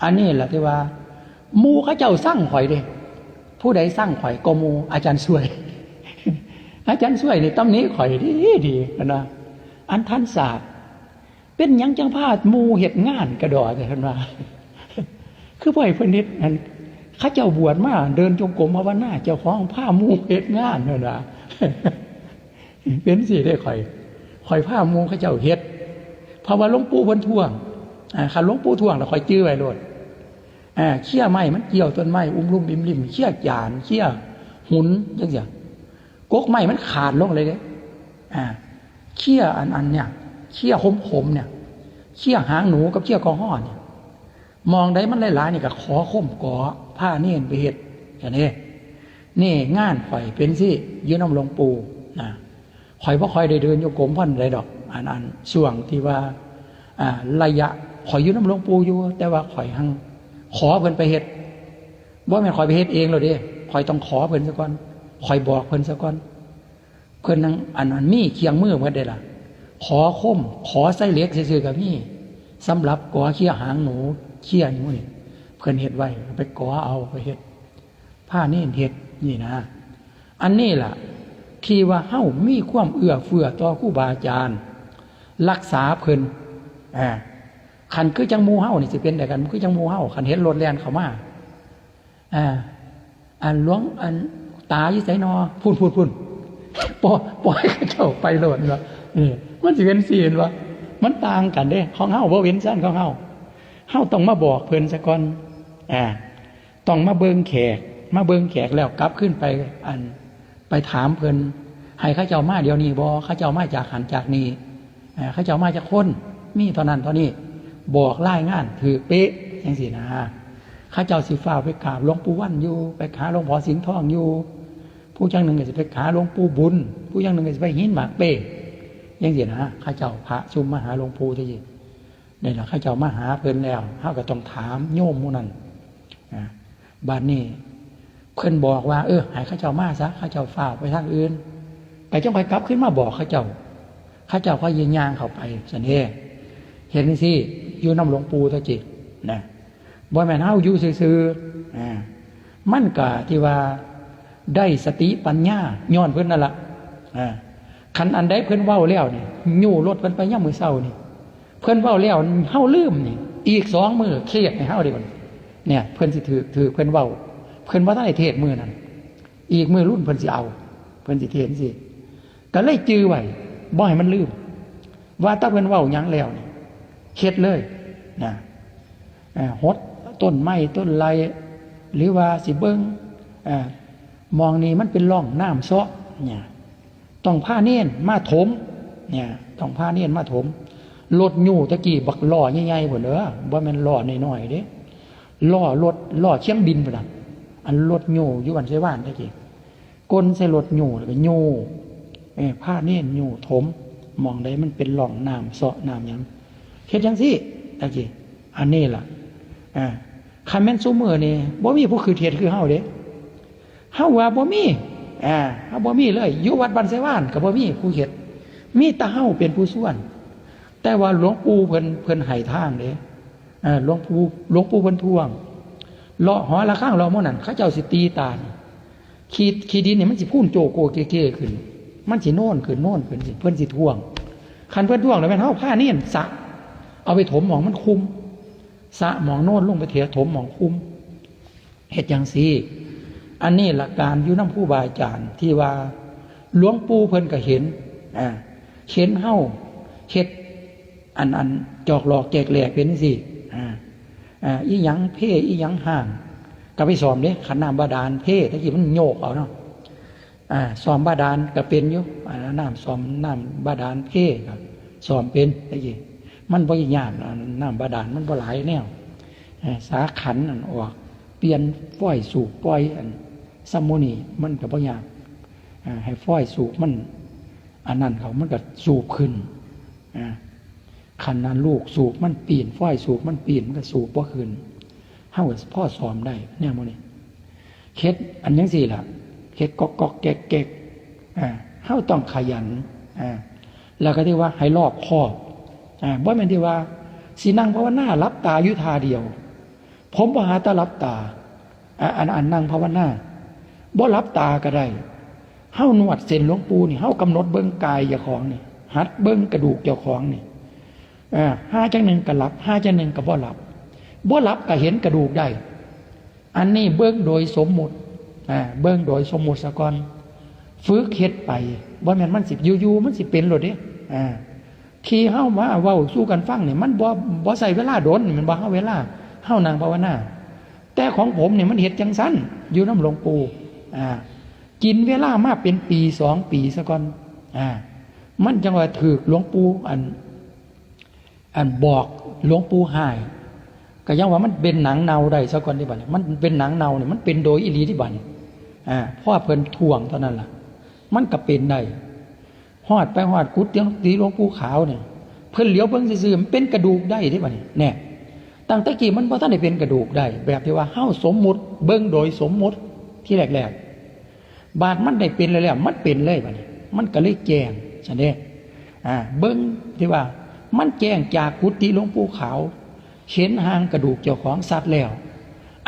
ອັນນີ້ລະທີ່ວ່າໝູ່ເຂົາເຈົ້າຊັງຂ້ອຍເດ້. ຜູ້ໃດຊັງຂ້ອຍກໍໝູ່ ອາຈານຊ່ວຍ. ອາຈານຊ່ວຍນີ້ຕຳໜິຂ້ອຍດີໆ ເພິ່ນວ່າ ອັນທ່ານຊາບ ເປັນຫຍັງຈັ່ງພາໝູ່ເຮັດງານກະດໍ້ແທ້ ເພິ່ນວ່າ ຄືບໍ່ໃຫ້ເພິ່ນເຮັດ ອັນ ເຂົາເຈົ້າບວດມາເດີນຈົງກົມພາວະນາ ເຈົ້າຂອງພາໝູ່ເຮັດງານ ເພິ່ນວ່າ. ເປັນຈັ່ງຊີ້ເດ້ຂ້ອຍ ຂ້ອຍພາໝູ່ເຂົາເຈົ້າເຮັດ ເພາະວ່າຫຼວງປູ່ເພິ່ນທ້ວງ. ອາ ຄັນຫຼວງປູ່ທ້ວງແລ້ວຂ້ອຍຈື່ໄວ້ໂລດ. ອາ ເຄຍໄມ້ມັນກ່ຽວຕົ້ນໄມ້ ອຸ້ມລຸ່ມອິ້ມລິ້ມ ເຄຍຈານ ເຄຍຫຸນ ຈັ່ງຊີ້ ກົກໄມ້ມັນຂາດລົງເລີຍເດ້. ອາ ເຄຍອັນ ອັນເນີ້ຍ ເຄຍຂົມໆ ເນີ້ຍ ເຄຍຫາງໜູກັບເຄຍກອງຮອນເນີ້ຍ ໝ່ອງໃດມັນຫຼາຍໆ ນີ້ກໍຂໍຄົມກໍພາເນນໄປເຮັດ ຈັ່ງນີ້. ນີ້ງານຂ້ອຍເປັນຊີ້ ຢູ່ນຳຫຼວງປູ່ນະ. ຂ້ອຍບໍ່ຄ່ອຍໄດ້ເດີນໂຍກົມປານໃດດອກ ອັນ ອັນຊ່ວງທີ່ວ່າ ອາ ໄລຍະຂ້ອຍຢູ່ນຳຫຼວງປູ່ຢູ່ ແຕ່ວ່າຂ້ອຍຮັ່ງຂໍເພິ່ນໄປເຮັດ. ບໍ່ແມ່ນຂ້ອຍໄປເຮັດເອງໂລດເດ້ ຂ້ອຍຕ້ອງຂໍເພິ່ນຊະກ່ອນ ຂ້ອຍບອກເພິ່ນຊະກ່ອນ. ເພິ່ນຍັງ ອັນ ອັນ ມີເຄື່ອງມືໝົດເດ້ລະ ຂໍຄົມ ຂໍໃຊ້ເຫຼັກຊື່ໆກໍມີ. ສຳລັບກໍເຄຍຫາງໜູ ເຄຍຫຍັງນີ້ ເພິ່ນເຮັດໄວ້ ໄປກໍເອົາ ໄປເຮັດ ພາເນນເຮັດນີ້ນະ. ອັນນີ້ລະທີ່ວ່າເຮົາມີຄວາມເອື້ອເຟື້ອຕໍ່ຄູບາອາຈານ ລັກສາເພິ່ນ. ອາ ຄັນຄືຈັ່ງໝູ່ເຮົານີ້ຊິເປັນໃດກັນ? ຄືຈັ່ງໝູ່ເຮົາ ຄັນເຫັນລົດແລ່ນເຂົ້າມາ ອາ ອັນຫຼວງ ອັນຕາຢູ່ໃສນໍ? ພຸ້ນໆໆ ປ່ອຍ ປ່ອຍເຂົາເຈົ້າໄປໂລດເນາະ. ນີ້ມັນຊິເປັນຊີ້ເຫັນບໍ່? ມັນຕ່າງກັນເດ້ ຂອງເຮົາບໍ່ເປັນຊັ້ນຂອງເຮົາ. ເຮົາຕ້ອງມາບອກເພິ່ນຊະກ່ອນ ອາ ຕ້ອງມາເບິ່ງແຂກ ມາເບິ່ງແຂກແລ້ວກັບຄືນໄປ ອັນ ໄປຖາມເພິ່ນ ໃຫ້ເຂົາເຈົ້າມາດຽວນີ້ບໍ່? ເຂົາເຈົ້າມາຈາກຫັ້ນຈາກນີ້ ເອີ ເຂົາເຈົ້າມາຈັກຄົນ? ມີເທົ່ານັ້ນເທົ່ານີ້ ບອກລາຍງານຖືກເປະ ຈັ່ງຊີ້ນະ. ເຂົາເຈົ້າຊິຟ້າວໄປກາບຫຼວງປູ່ວັນຢູ່ ໄປຫາຫຼວງພໍ່ສິງທອງຢູ່ ຜູ້ຈັ່ງໜຶ່ງກໍຊິໄປຫາຫຼວງປູ່ບຸນ ຜູ້ຈັ່ງໜຶ່ງກໍຊິໄປຫີນໝາກເປ້ ຈັ່ງຊີ້ນະ. ເຂົາເຈົ້າພະຊຸມມາຫາຫຼວງປູ່ແຕ່ກີ້ ນີ້ລະ ເຂົາເຈົ້າມາຫາເພິ່ນແລ້ວ ເຮົາກໍຕ້ອງຖາມໂຍມໝູ່ນັ້ນ. ອາ ບາດນີ້ເພິ່ນບອກວ່າ ເອີ ໃຫ້ເຂົາເຈົ້າມາຊະ ເຂົາເຈົ້າຟ້າວໄປທາງອື່ນ ກໍຈັ່ງຄ່ອຍກັບຄືນມາບອກເຂົາເຈົ້າ. ເຂົາເຈົ້າຄ່ອຍຍ່າງເຂົ້າໄປຊັ້ນເດ້. ເຮັດຈັ່ງຊີ້ ຢູ່ນຳຫຼວງປູ່ແຕ່ກີ້ນະ ບໍ່ແມ່ນເຮົາຢູ່ຊື່ໆ. ອາ ມັນກະທີ່ວ່າໄດ້ສະຕິປັນຍາຍ້ອນເພິ່ນນັ້ນລະ. ອາ ຄັນອັນໃດເພິ່ນເວົ້າແລ້ວນີ້ ຍູ້ລົດເພິ່ນໄປຍາມມື້ເຊົ້ານີ້ ເພິ່ນເວົ້າແລ້ວເຮົາລືມນີ້ ອີກສອງມື້ເທດໃຫ້ເຮົາເດ້ບັດນີ້. ເພິ່ນຊິຖືກ ຖືກເພິ່ນເວົ້າ ເພິ່ນບໍ່ທັນໄດ້ເທດມື້ນັ້ນ ອີກມື້ລຸນເພິ່ນຊິເອົາ ເພິ່ນຊິເທດຈັ່ງຊີ້. ກໍເລີຍຈື່ໄວ້ ບໍ່ໃຫ້ມັນລືມ ວ່າຖ້າເພິ່ນເວົ້າຫຍັງແລ້ວນີ້ ເຮັດເລີຍນະ. ເອີ ຫົດຕົ້ນໄມ້ຕົ້ນໄລ ຫຼືວ່າຊິເບິ່ງ ເອີ ໝ່ອງນີ້ມັນເປັນຮ່ອງນ້ຳເຊາະ ເນຍ ຕ້ອງພາເນນມາຖົມ ເນຍ ຕ້ອງພາເນນມາຖົມ. ລົດຍູ້ຕະກີ້ບັກລໍ້ໃຫຍ່ໆພຸ້ນເດີ ບໍ່ແມ່ນລໍ້ນ້ອຍໆເດ້ ລໍ້ລົດ ລໍ້ຄຽງບິນພຸ້ນນະ ອັນລົດຍູ້ຢູ່ບ້ານໄຊວານຕະກີ້ ກົນໃສ່ລົດຍູ້ ແລ້ວກໍຍູ້ ເອີ ພາເນນຍູ້ຖົມ ໝ່ອງໃດມັນເປັນຮ່ອງນ້ຳເຊາະນ້ຳຫຍັງ ເຮັດຈັ່ງຊີ້ຕະກີ້. ອັນນີ້ລະ ເອີ ຄັນແມ່ນຊຸມື້ນີ້ ບໍ່ມີຜູ້ຄິດເຮັດຄືເຮົາເດ້ ເຮົາວ່າບໍ່ມີ ເອີ ເຮົາບໍ່ມີເລີຍ ຢູ່ວັດບ້ານໄຊວານກໍບໍ່ມີຜູ້ເຮັດ ມີແຕ່ເຮົາເປັນຜູ້ຊວນ. ແຕ່ວ່າຫຼວງปู่ເພິ່ນ ເພິ່ນໃຫ້ທາງເດ້ ເອີ ຫຼວງປູ່ ຫຼວງປູ່ເພິ່ນທວງ ເລາະຫໍລະຄັງເລາະໝູ່ນັ້ນ ເຂົາເຈົ້າຊິຕີຕານ ຂີ້ ຂີ້ດິນນີ້ມັນຊິພູນໂຈໂກເກເກຂຶ້ນ ມັນຊິໂນນຂຶ້ນ ໂນນຂຶ້ນ ເພິ່ນຊິທວງ. ຄັນເພິ່ນທວງແລ້ວແມ່ນເຮົາພາເນນສະ ເອົາໄປຖົມໝ່ອງມັນຄຸມ ສະໝ່ອງໂນນລົງໄປເຖຍ ຖົມໝ່ອງຄຸມ ເຮັດຈັ່ງຊີ້. ອັນນີ້ລະການຢູ່ນຳຄູບາອາຈານທີ່ວ່າຫຼວງປູ່ເພິ່ນກໍເຫັນ ອາ ເຫັນເຮົາເຮັດອັນ ອັນຈອກຫຼອກແຈກແຫຼກເປັນຈັ່ງຊີ້ ອາ ອາ ອີຫຍັງເພ ອີຫຍັງຮ້າງ ກໍໄປສ້ອມເດ້. ຄັນນ້ຳບາດານເພ ແຕ່ກີ້ມັນໂຍກເອົາເນາະ ອາ ສ້ອມບາດານກໍເປັນຢູ່ ອາ ນ້ຳ ສ້ອມນ້ຳບາດານເພກໍສ້ອມເປັນ ແຕ່ກີ້ມັນບໍ່ຍາກ ນ້ຳບາດານມັນບໍ່ຫຼາຍແນວ ອາ ສາຂັນນັ້ນອອກ ປ່ຽນຟອຍສູບ ປ່ອຍອັນຊຳໂມນີ ມັນກໍບໍ່ຍາກ ອາ ໃຫ້ຟອຍສູບມັນອັນນັ້ນເຂົາ ມັນກໍສູບຂຶ້ນ ອາ ຄັນນັ້ນລູກສູບມັນປີ້ນ ຟອຍສູບມັນປີ້ນ ມັນກໍສູບບໍ່ຂຶ້ນ. ເຮົາກໍພໍສ້ອມໄດ້ແນວໝູ່ນີ້ ເຮັດອັນຈັ່ງຊີ້ລະ ເຮັດກອກໆແກກໆ ອາ ເຮົາຕ້ອງຂະຫຍັນ ອາ ແລ້ວກໍທີ່ວ່າໃຫ້ລອບຄອບ ອາ ບໍ່ແມ່ນທີ່ວ່າຊິນັ່ງພາວະນາຫຼັບຕາຢູ່ທ່າດຽວ ຜົມບໍ່ຫາຕາຫຼັບຕາ ອາ ອັນ ອັນນັ່ງພາວະນາ ບໍ່ຫຼັບຕາກໍໄດ້. ເຮົານວດເສັ້ນຫຼວງປູ່ນີ້ ເຮົາກຳນົດເບິ່ງກາຍເຈົ້າຂອງນີ້ ຫັດເບິ່ງກະດູກເຈົ້າຂອງນີ້ ອາ ຫາຈັກໜຶ່ງກໍຫຼັບ ຫາຈັກໜຶ່ງກໍບໍ່ຫຼັບ ບໍ່ຫຼັບກໍເຫັນກະດູກໄດ້. ອັນນີ້ເບິ່ງໂດຍສົມມຸດ ອາ ເບິ່ງໂດຍສົມມຸດສາກ່ອນ ຝຶກເຮັດໄປ ບໍ່ແມ່ນມັນຊິຢູ່ໆມັນຊິເປັນໂລດເດ້ ອາ ທີ່ເຮົາມາເວົ້າສູ່ກັນຟັງນີ້ ມັນບໍ່ ບໍ່ໃຊ້ເວລາດົນ ແມ່ນບໍ່? ເຮົາ ເວລາເຮົານັ່ງພາວະນາ ແຕ່ຂອງຜົມນີ້ມັນເຮັດຈັ່ງຊັ້ນ ຢູ່ນຳຫຼວງປູ່ ອາ ກິນເວລາມາເປັນປີສອງປີສາກ່ອນ ອາ ມັນຈັ່ງວ່າຖືກຫຼວງປູ່ ອັນ ອັນບອກຫຼວງປູ່ຮ້າຍ ກໍຍັງວ່າມັນເປັນໜັງເນົ່າໄດ້ສາກ່ອນເດ້ບັດນີ້ ມັນເປັນໜັງເນົ່ານີ້ ມັນເປັນໂດຍອີ່ຫຼີເດ້ບັດນີ້ ອາ ພໍເພິ່ນທ້ວງເທົ່ານັ້ນລະ ມັນກໍເປັນໄດ້. ຮອດໄປຮອດກຸດຕິ ຕິຫຼວງປູ່ຂາວນີ້ ເພິ່ນຫຼຽວເບິ່ງຊື່ໆ ມັນເປັນກະດູກໄດ້ເດ້ບັດນີ້ ແນ່ ຕັ້ງແຕ່ກີ້ມັນບໍ່ທັນໄດ້ເປັນກະດູກໄດ້ ແບບທີ່ວ່າເຮົາສົມມຸດ ເບິ່ງໂດຍສົມມຸດທີແລກໆ ບາດມັນໄດ້ເປັນແລ້ວ ມັນເປັນເລີຍບາດນີ້ ມັນກໍເລີຍແຈ້ງຊັ້ນເດ້ ອາ ເບິ່ງທີ່ວ່າມັນແຈ້ງຈາກກຸຕິຫຼວງປູ່ຂາວ ເຫັນຮ່າງກະດູກເຈົ້າຂອງຊັດແລ້ວ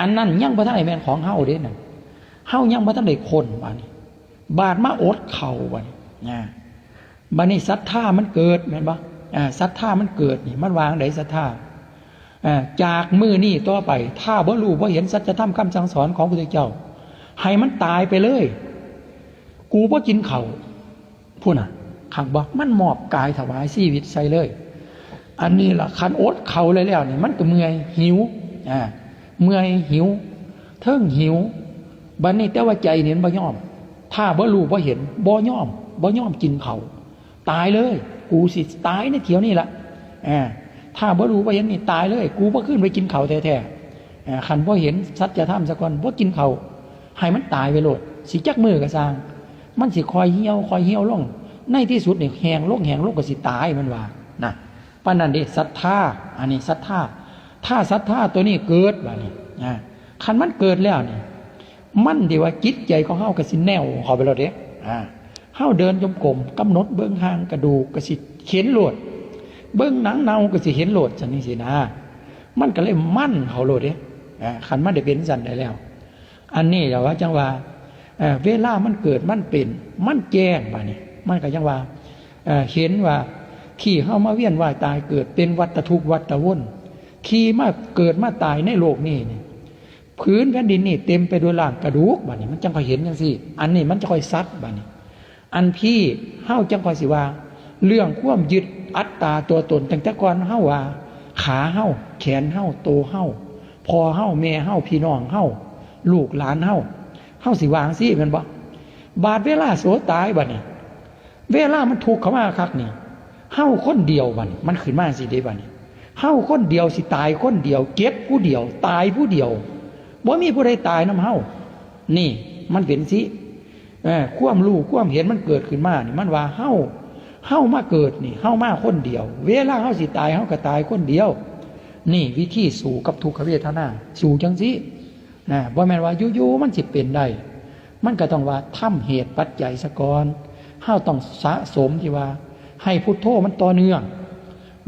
ອັນນັ້ນຍັງບໍ່ທັນໄດ້ແມ່ນຂອງເຮົາເດ້ນັ້ນ ເຮົາຍັງບໍ່ທັນໄດ້ຄົ້ນບາດນີ້ ບາດມາອົດເຂົ້າບາດນີ້ ອາ ບາດນີ້ສັດທາມັນເກີດແມ່ນບໍ່? ອາ ສັດທາມັນເກີດນີ້ ມັນວ່າຈັ່ງໃດສັດທາ? ອາ ຈາກມື້ນີ້ຕໍ່ໄປ ຖ້າບໍ່ຮູ້ບໍ່ເຫັນສັດຈະທຳຄຳສັ່ງສອນຂອງພະພຸດທະເຈົ້າ ໃຫ້ມັນຕາຍໄປເລີຍ ກູບໍ່ກິນເຂົ້າ ພຸ້ນນະ ຄັກບໍ່? ມັນມອບກາຍຖວາຍຊີວິດໃສ່ເລີຍ. ອັນນີ້ລະ ຄັນອົດເຂົ້າໄດ້ແລ້ວນີ້ ມັນກໍເມື່ອຍ ຫິວ ອາ ເມື່ອຍ ຫິວ ເທິງຫິວ ບາດນີ້ແຕ່ວ່າໃຈນີ້ມັນບໍ່ຍອມ ຖ້າບໍ່ຮູ້ບໍ່ເຫັນ ບໍ່ຍອມ ບໍ່ຍອມກິນເຂົ້າ ຕາຍເລີຍ ກູຊິຕາຍໃນຖ້ຽວນີ້ລະ ອາ ຖ້າບໍ່ຮູ້ບໍ່ເຫັນນີ້ຕາຍເລີຍ ກູບໍ່ຄືນໄປກິນເຂົ້າແທ້ໆ ອາ ຄັນບໍ່ເຫັນສັດຈະທຳສາກ່ອນ ບໍ່ກິນເຂົ້າ ໃຫ້ມັນຕາຍໄປໂລດ ຊິຈັກມື້ກໍຊ່າງ ມັນຊິຄ່ອຍຫ່ຽວ ຄ່ອຍຫ່ຽວລົງ ໃນທີ່ສຸດນີ້ແຫ້ງລົງ ແຫ້ງລົງກໍຊິຕາຍ ມັນວ່ານະ ປານນັ້ນເດ້ ສັດທາ ອັນນີ້ສັດທາ ຖ້າສັດທາຕົວນີ້ເກີດບາດນີ້ ອາ ຄັນມັນເກີດແລ້ວນີ້ ມັນທີ່ວ່າຈິດໃຈຂອງເຮົາກໍຊິແໜ້ວເຂົ້າໄປໂລດເດ້ ອາ ເຮົາເດີນຈົງກົມ ກຳນົດເບິ່ງຮ່າງກະດູກກໍຊິເຫັນໂລດ ເບິ່ງໜັງເນົ່າກໍຊິເຫັນໂລດ ຊັ້ນຈັ່ງຊີ້ນະ ມັນກໍເລີຍໝັ້ນເຂົ້າໂລດເດ້ ອາ ຄັນມັນໄດ້ເປັນຊັ້ນໄດ້ແລ້ວ. ອັນນີ້ລະວ່າຈັ່ງວ່າ ເອີ ເວລາມັນເກີດມັນເປັນ ມັນແຈ້ງບາດນີ້ ມັນກໍຈັ່ງວ່າ ເອີ ເຫັນວ່າທີ່ເຮົາມາວຽນວ່າຍຕາຍເກີດເປັນວັດຕະທຸກວັດຕະວົນ ທີ່ມາເກີດມາຕາຍໃນໂລກນີ້ນີ້ ຜືນແຜ່ນດິນນີ້ເຕັມໄປດ້ວຍຮ່າງກະດູກ ບາດນີ້ມັນຈັ່ງຄ່ອຍເຫັນຈັ່ງຊີ້ ອັນນີ້ມັນຈະຄ່ອຍຊັດບາດນີ້. ອັນພີ້ເຮົາຈັ່ງຄ່ອຍຊິວ່າ ເລື່ອງຄວາມຍຶດອັດຕາຕົວຕົນ ຕັ້ງແຕ່ກ່ອນເຮົາວ່າ ຂາເຮົາ ແຂນເຮົາ ໂຕເຮົາ ພໍ່ເຮົາ ແມ່ເຮົາ ພີ່ນ້ອງເຮົາ ລູກຫຼານເຮົາ ເຮົາຊິວ່າຈັ່ງຊີ້ແມ່ນບໍ່? ບາດເວລາໂສຕາຍບາດນີ້ ເວລາມັນທຸກເຂົ້າມາຄັກນີ້ ເຮົາຄົນດຽວບາດນີ້ ມັນຂຶ້ນມາຈັ່ງຊີ້ເດ້ບາດນີ້ ເຮົາຄົນດຽວຊິຕາຍຄົນດຽວ ເຈັບຜູ້ດຽວ ຕາຍຜູ້ດຽວ ບໍ່ມີຜູ້ໃດຕາຍນຳເຮົາ. ນີ້ມັນເປັນຊີ້ ເອີ ຄວາມຮູ້ຄວາມເຫັນມັນເກີດຂຶ້ນມານີ້ ມັນວ່າເຮົາ ເຮົາມາເກີດນີ້ ເຮົາມາຄົນດຽວ ເວລາເຮົາຊິຕາຍ ເຮົາກໍຕາຍຄົນດຽວ. ນີ້ວິທີສູ້ກັບທຸກຂະເວທະນາ ສູ້ຈັ່ງຊີ້ນະ ບໍ່ແມ່ນວ່າຢູ່ໆມັນຊິເປັນໄດ້ ມັນກໍຕ້ອງວ່າທຳເຫດປັດໄຈສາກ່ອນ. ເຮົາຕ້ອງສະສົມທີ່ວ່າໃຫ້ພຸດໂທມັນຕໍ່ເນື່ອງ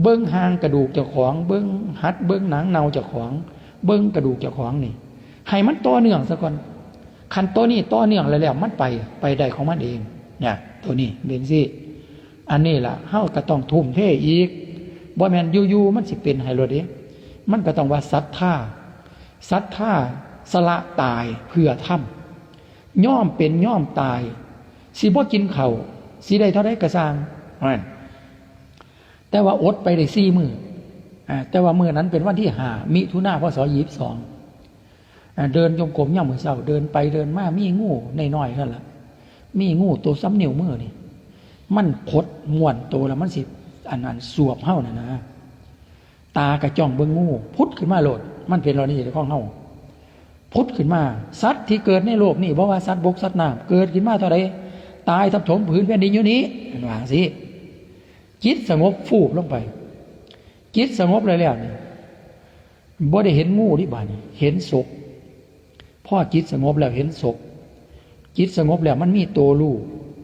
ເບິ່ງຮ່າງກະດູກເຈົ້າຂອງ ເບິ່ງ ຫັດເບິ່ງໜັງເນົ່າເຈົ້າຂອງ ເບິ່ງກະດູກເຈົ້າຂອງນີ້ ໃຫ້ມັນຕໍ່ເນື່ອງສາກ່ອນ. ຄັນໂຕນີ້ຕໍ່ເນື່ອງແລ້ວ ແລ້ວມັນໄປ ໄປໄດ້ຂອງມັນເອງນະ ໂຕນີ້ເປັນຊີ້. ອັນນີ້ລະ ເຮົາກໍຕ້ອງທຸ່ມເທອີກ ບໍ່ແມ່ນຢູ່ໆມັນຊິເປັນໃຫ້ໂລດເດ້. ມັນກໍຕ້ອງວ່າສັດທາ ສັດທາສະຫຼະຕາຍເພື່ອທຳ ຍອມເປັນຍອມຕາຍ ຊິບໍ່ກິນເຂົ້າ ຊິໄດ້ເທົ່າໃດກໍຊ່າງ ແຕ່ວ່າອົດໄປໄດ້ສີ່ມື້ ອາ ແຕ່ວ່າມື້ນັ້ນເປັນວັນທີຫ້າ ມິຖຸນາ ພ.ສ. ຊາວສອງ ອາ ເດີນຈົງກົມຍາມມື້ເຊົ້າ ເດີນໄປເດີນມາ ມີງູນ້ອຍໆນັ້ນລະ ມີງູໂຕສ່ຳນິ້ວມືນີ້ ມັນຂົດມ້ວນໂຕ ແລ້ວມັນຊິ ອັນ ອັນ ສວບເຮົານັ້ນນະ. ຕາກະຈ້ອງເບິ່ງງູ ພຸດຂຶ້ນມາໂລດ ມັນເປັນລະນີຂອງເຮົາ ພຸດຂຶ້ນມາ. ສັດທີ່ເກີດໃນໂລກນີ້ ບໍ່ວ່າສັດບົກສັດນ້ຳ ເກີດຂຶ້ນມາເທົ່າໃດ ຕາຍທັບຖົມຜືນແຜ່ນດິນຢູ່ນີ້ ເພິ່ນວ່າຈັ່ງຊີ້. ຈິດສະຫງົບຟູບລົງໄປ ຈິດສະຫງົບແລ້ວໆນີ້ ບໍ່ໄດ້ເຫັນງູເດ້ບາດນີ້ ເຫັນສົບ. ພໍຈິດສະຫງົບແລ້ວເຫັນສົບ ຈິດສະຫງົບແລ້ວມັນມີໂຕຮູ້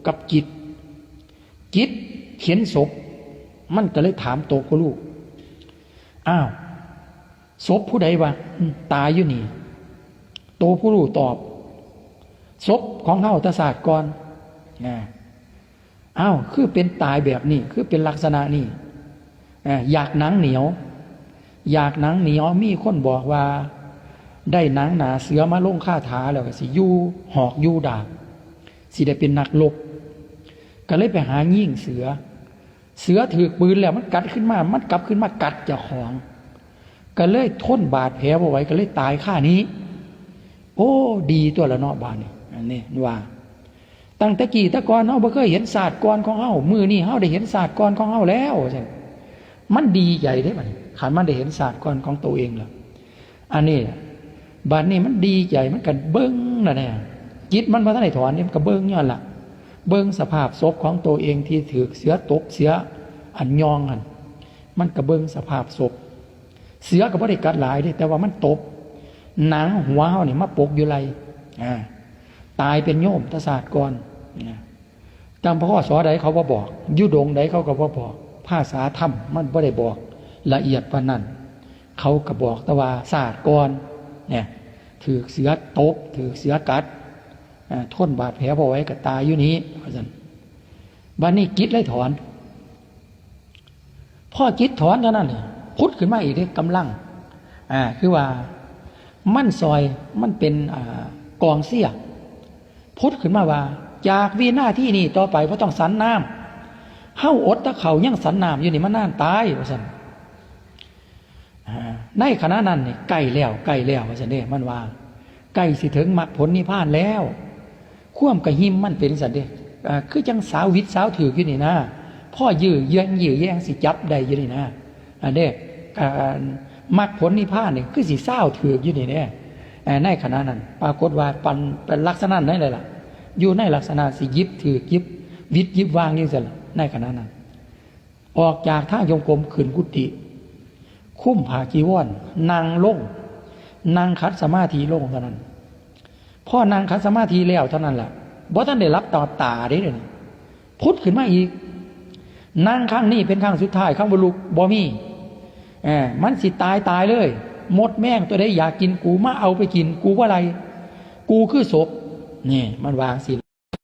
ກັບຈິດ ຈິດເຫັນສົບ ມັນກໍເລີຍຖາມໂຕຜູ້ຮູ້ ອ້າວ ສົບຜູ້ໃດວະ? ອືມ ຕາຍຢູ່ນີ້. ໂຕຜູ້ຮູ້ຕອບ ສົບຂອງເຮົາແຕ່ຊາດກ່ອນ ນະ. ອ້າວ ຄືເປັນຕາຍແບບນີ້ ຄືເປັນລັກສະນະນີ້ ອາ ຢາກໜັງໜຽວ ຢາກໜັງໜຽວ ມີຄົນບອກວ່າ ໄດ້ໜັງໜ້າເສືອມາລົງຄາຖາແລ້ວກໍຊິຢູ່ຫອກຢູ່ດາບ ຊິໄດ້ເປັນນັກລົບ ກໍເລີຍໄປຫາຍິງເສືອ ເສືອຖືກປືນແລ້ວ ມັນກັດຂຶ້ນມາ ມັນກັບຂຶ້ນມາກັດເຈົ້າຂອງ ກໍເລີຍທົນບາດແຜບໍ່ໄຫວ ກໍເລີຍຕາຍຄານີ້. ໂອ້ ດີຕົວະລະເນາະ ບາດນີ້ ອັນນີ້ວ່າ ຕັ້ງແຕ່ກີ້ແຕ່ກ່ອນເຮົາບໍ່ເຄີຍເຫັນຊາດກ່ອນຂອງເຮົາ ມື້ນີ້ເຮົາໄດ້ເຫັນຊາດກ່ອນຂອງເຮົາແລ້ວ ວ່າຊັ້ນ. ມັນດີໃຈເດ້ ບັດນີ້ ຄັນມັນໄດ້ເຫັນຊາດກ່ອນຂອງໂຕເອງແລ້ວ ອັນນີ້ ບັດນີ້ມັນດີໃຈ ມັນກໍເບິ່ງນັ້ນແຫຼະ ຈິດມັນບໍ່ທັນໄດ້ຖອນເດ້ ມັນກໍເບິ່ງຍ້ອນລະ ເບິ່ງສະພາບສົບຂອງໂຕເອງທີ່ຖືກເສືອຕົບ ເສືອອັນຍ່ອງຫັ້ນ ມັນກໍເບິ່ງສະພາບສົບ ເສືອກໍບໍ່ໄດ້ກັດຫຼາຍເດ້ ແຕ່ວ່າມັນຕົບໜັງຫົວເຮົານີ້ມາປົກຢູ່ໄຫຼ່ ອາ ຕາຍເປັນໂຍມແຕ່ຊາດກ່ອນ ອາ ຈຳ ພ.ສ. ໃດເຂົາບໍ່ບອກ ຢູ່ດົງໃດເຂົາກໍບໍ່ບອກ ພາສາທຳມັນບໍ່ໄດ້ບອກລະອຽດປານນັ້ນ ເຂົາກໍບອກແຕ່ວ່າຊາດກ່ອນ ແນະ ຖືກເສືອຕົບ ຖືກເສືອກັດ ອາ ທົນບາດແຜບໍ່ໄຫວກໍຕາຍຢູ່ນີ້ ວ່າຊັ້ນ. ບັດນີ້ຈິດເລີຍຖອນ ພໍຈິດຖອນເທົ່ານັ້ນ ພຸດຂຶ້ນມາອີກເດ້ ກຳລັງ ອາ ຄືວ່າມັນຊ່ອຍ ມັນເປັນ ອາ ກອງເຊຍ ພຸດຂຶ້ນມາວ່າ ຈາກວິນາທີນີ້ຕໍ່ໄປບໍ່ຕ້ອງສັນນ້ຳ ເຮົາອົດແຕ່ເຂົ້າ ຍັງສັນນ້ຳຢູ່ນີ້ມັນນານຕາຍ ວ່າຊັ້ນ. ອາ ໃນຂະນະນັ້ນນີ້ ໃກ້ແລ້ວ ໃກ້ແລ້ວ ວ່າຊັ້ນເດ້ ມັນວ່າ ໃກ້ຊິເຖິງມັກຜົນນິບພານແລ້ວ. ຄວາມກະຫິມມັນເປັນຊັ້ນເດ້ ອາ ຄືຈັ່ງສາວຫວິດສາວຖືກຢູ່ນີ້ນະ ພໍຢື້ແຍ່ງ ຢື້ແຍ່ງຊິຈັບໄດ້ຢູ່ນີ້ນະ ອັນເດ້ ອາ ມັກຜົນນິບພານນີ້ຄືຊິສາວຖືກຢູ່ນີ້ເດ້. ອາ ໃນຂະນະນັ້ນປາກົດວ່າປັນ ເປັນລັກສະນະນັ້ນເລີຍລະ ຢູ່ໃນລັກສະນະຊິຫຍິບຖືກ ຫຍິບຫວິດຫຍິບວາງຢູ່ຊັ້ນລະ ໃນຂະນະນັ້ນ. ອອກຈາກທາງຈົງກົມຂຶ້ນກຸຕິ ຄຸມຜ້າຈີວອນ ນັ່ງລົງ ນັ່ງຂັດສະມາທິລົງເທົ່ານັ້ນ. ພໍນັ່ງຂັດສະມາທິແລ້ວເທົ່ານັ້ນລະ ບໍ່ທັນໄດ້ຫຼັບຕາ ຕາເດ້ ດຽວນີ້ ຜຸດຂຶ້ນມາອີກ. ນັ່ງຄັ້ງນີ້ເປັນຄັ້ງສຸດທ້າຍ ຄຳວ່າລຸກບໍ່ມີ ເອີ ມັນຊິຕາຍ ຕາຍເລີຍ. ມົດແມງຕົວໃດຢາກກິນກູ ມາເອົາໄປກິນ ກູບໍ່ໄລ່ ກູຄືສົບ ນີ້ ມັນວ່າຈັ່ງຊີ້.